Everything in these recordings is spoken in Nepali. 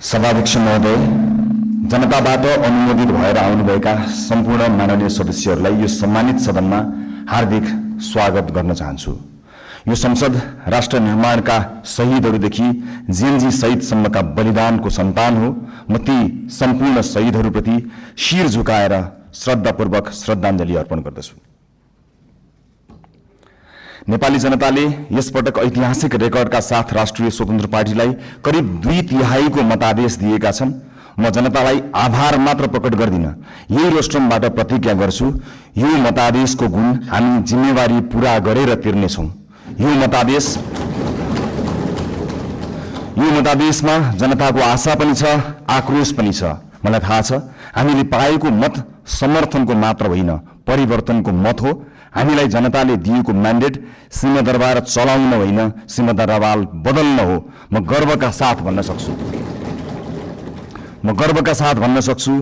सभाध्यक्ष महोदय, जनताबाट अनुमोदित भएर आउनुभएका सम्पूर्ण माननीय सदस्यहरूलाई यो सम्मानित सदनमा हार्दिक स्वागत गर्न चाहन्छु। यो संसद राष्ट्र निर्माणका शहीदहरूदेखि जेएनजी शहीदसम्मका बलिदानको सन्तान हो। म ती सम्पूर्ण शहीदहरूप्रति शिर झुकाएर श्रद्धापूर्वक श्रद्धाञ्जली अर्पण गर्दछु। नेपाली जनताले यसपटक ऐतिहासिक रेकर्डका साथ राष्ट्रिय स्वतन्त्र पार्टीलाई करिब 2/3 मतादेश दिएका छन्। म जनतालाई आभार मात्र प्रकट गर्दिन, यही रोस्ट्रमबाट प्रतिज्ञा गर्छु, यो मतादेशको गुण हामी जिम्मेवारी पूरा गरेर तिर्नेछौँ। यो मतादेशमा जनताको आशा पनि छ, आक्रोश पनि छ। मलाई थाहा छ हामीले पाएको मत समर्थनको मात्र होइन, परिवर्तनको मत हो। हामीलाई जनताले दिएको म्यान्डेट सिंहदरबार चलाउन होइन, सिंहदरबार बदल्न हो। म गर्वका साथ भन्न सक्छु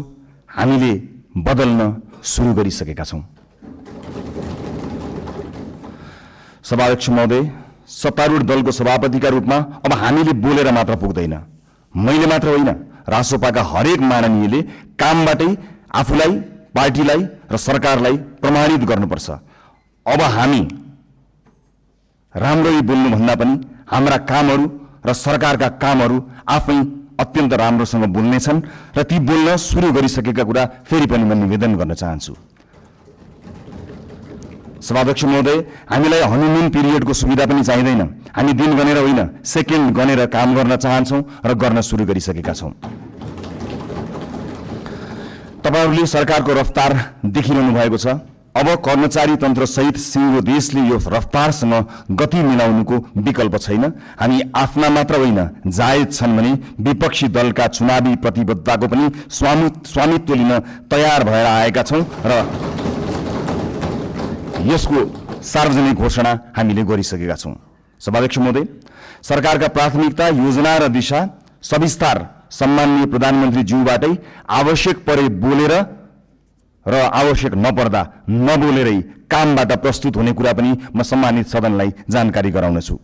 हामीले बदल्न सुरु गरिसकेका छौं। सभाध्यक्ष महोदय, सत्तारूढ दलको सभापतिका रूपमा अब हामीले बोलेर मात्र पुग्दैन। मैले मात्र होइन, रासोपाका हरेक माननीयले कामबाटै आफूलाई, पार्टीलाई र सरकारलाई प्रमाणित गर्नुपर्छ। अब हामी राम्ररी बोल्नुभन्दा पनि हाम्रा कामहरू र सरकारका कामहरू आफै अत्यन्त राम्रोसँग बोल्नेछन् र ती बोल्न सुरु गरिसकेका कुरा फेरि पनि म निवेदन गर्न चाहन्छु। सभाध्यक्ष महोदय, हामीलाई हनीमुन पिरियडको सुविधा पनि चाहिँदैन। हामी दिन गनेर होइन, सेकेन्ड गनेर काम गर्न चाहन्छौँ र गर्न सुरु गरिसकेका छौँ। तपाईहरूले सरकारको रफ्तार देखिरहनु भएको छ। अब कर्मचारी तन्त्र सहित सिङ्गो देशले यो रफ्तारसँग गति मिलाउनुको विकल्प छैन। हामी आफ्ना मात्र होइन, जायज छन् भने विपक्षी दलका चुनावी प्रतिबद्धताको पनि स्वामित्व लिन तयार भएर आएका छौं र यसको सार्वजनिक घोषणा हामीले गरिसकेका छौं। सभाध्यक्ष महोदय, सरकारका प्राथमिकता, योजना र दिशा सविस्तार सम्माननीय प्रधानमन्त्री ज्यूबाटै आवश्यक परे बोलेर र आवश्यक नपर्दा नबोलेरै कामबाट प्रस्तुत हुने कुरा पनि म सम्मानित सदनलाई जानकारी गराउनेछु।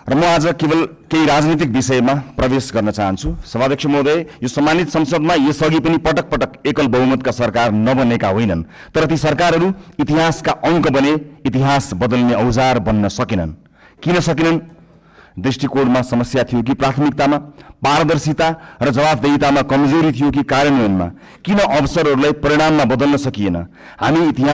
र म आज केवल केही राजनीतिक विषयमा प्रवेश गर्न चाहन्छु। सभाध्यक्ष महोदय, यो सम्मानित संसदमा यसअघि पनि पटक पटक एकल बहुमतका सरकार नबनेका होइनन्, तर ती सरकारहरू इतिहासका अङ्क बने, इतिहास बदल्ने औजार बन्न सकेनन्। किन सकेनन्? दृष्टिकोणमा समस्या थियो कि प्राथमिकतामा, पारदर्शिता र जवाफदेहितामा कमजोरी थियो कि कार्यान्वयनमा? किन अवसरहरूलाई परिणाममा बदल्न सकिएन? हामी इतिहास